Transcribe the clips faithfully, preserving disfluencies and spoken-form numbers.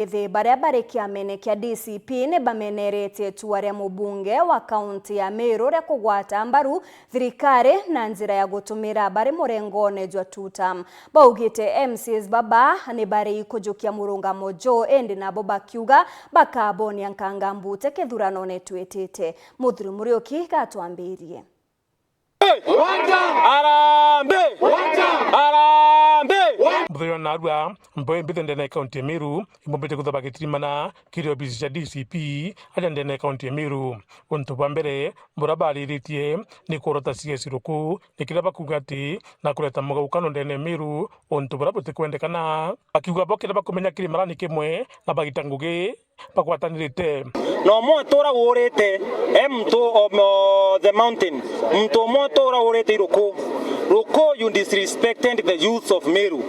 Ithi baria bari kiamene kia D C P ni bameneretie itua ria mubunge wa kaunti ya Meru ria kugwata mbaru thirikari na njira ya gutumira bari murengone jwa two term. Baugite M C As baba ni bari kujukia murungamo juu, indi nabo bakiuga bakabonia nkanga mbute kithuranone twitite. Muthuri Muriuki gatwambirie. Harambee! Harambee! Muthenya wa narua, mbewe mbithe ndene ya kaunti ya Meru, ibombete kwithirwa bagitirimana kiri obisi cia D C P aja ndene ya kaunti ya Meru. Untu bwa mbere buria bariritie ni kurota C S Ruku, ni kiria bakuuga ati na kureta mugaukano ndene ya Meru, untu buria butikwendekana. Bakiuga bo kiria bakumenya kiri marani kimwe na bagita ngugi bagwatanirite. Na umwe utura urite, e muntu of, uh, the mountain. Muntu umwe utura urite i Ruku. Ruku, you disrespected the youths of Meru.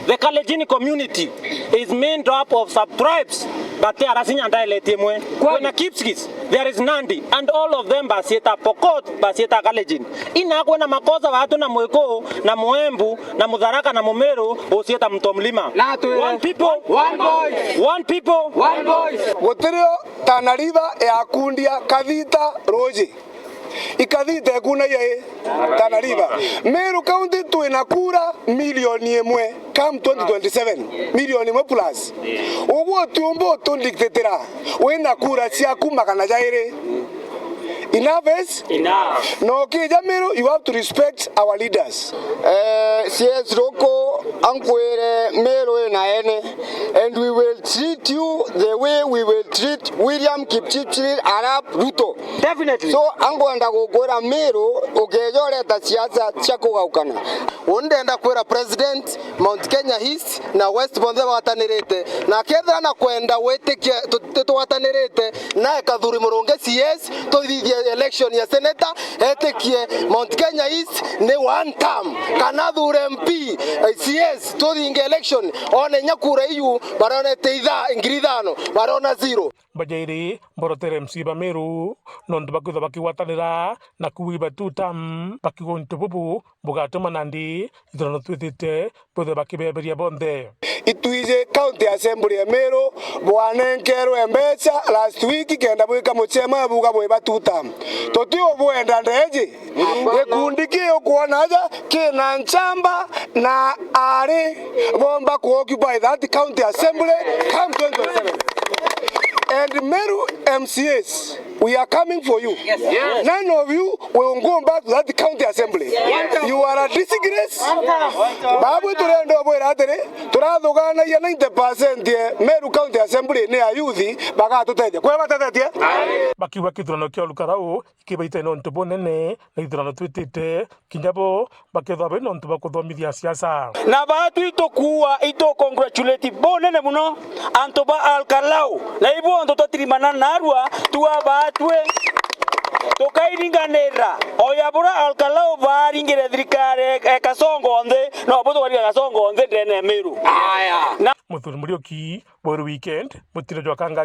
The Kalenjin community is made up of sub-tribes, but there is Nyanda eleti imwe. Kwina Kipsigis, there is Nandi, and all of them basieta Pokot, basieta Kalenjin. Ina kwina makosa watu na Mwiku, na Muembu, na Mutharaka na Mumiru uciita Mto Mlima. Na twire, one people, one voice. One people, one voice. Gutirio Tana River yakundia Kathita ruuji. Ikathita ikunagia i Tana River. Meru County twina kura milioni imwe come twenty twenty-seven. Milioni imwe plus. Uguo utiumba utundictatira wina kura ciaku magana jairi. Enough is enough. Na ukija Meru, you have to respect our leaders. Eh, C S Ruku, ankwire Meru ina ene, and we will treat you the way we will treat William Kipchirchir Arap Ruto. Definitely. So, ankwenda gukwira Meru, ukeja ureta siasa cia kugaukana. Uu ndenda kwira President, Mount Kenya East na West bonthe bagwatanirite, na akethira na kwenda gwitikia tu-, tu-, tugwatanirite, nae Kathuri Murungi C S, tuthithie election ya senator, etikie Mount Kenya East ni one term, kana athure M P, eh, C S, tuthinge election, one inya kura iu, baronete itha-, ngiri ithano, barona zero. Bajairi mborotere M C ba Meru, nontu bakwithwa bakigwatanira na kuuga iba two term, bakiuga untu bubu bugatuma nandi ithurano twithite bwithwe bakibeberia bonthe. Itwiji County Assembly ya Meru bwanenkerwe mbeca last week kenda bwika muchema buga bwiba two term. Tuti ubwenda ndeji. Gikundi ki ukwona aja kina nchamba na ari bomba ku occupy that County Assembly come twenty twenty-seven. And Meru M C As, we are coming for you. Yes. None of you will go back to that County Assembly. Yes. You are a disgrace. Babu, turenda ubwira atiri, turathuganagia ninety percent ye Meru County Assembly ni a youth, bagatutethia. Kwe batethetie? Bakiuga kithurano kia Olukarau kibaite nontu bunene na ithurano twitite, kinya bo bakethwa bena untu bwa kuthomithia siasa. Na baatwi itukuua, itu congratulate bunene muno antu ba Olkalau, na ibu untu twatirimana narua tua baatwi tukairinganira, o ya bura Olkalau baaringire thirikari e Kasongo nthi, no bu tukaringa Kasongo nthi ndene ya Meru. Aya. Na Muthuri Muriuki, Bweru Weekend, mutiro jwa Kanga.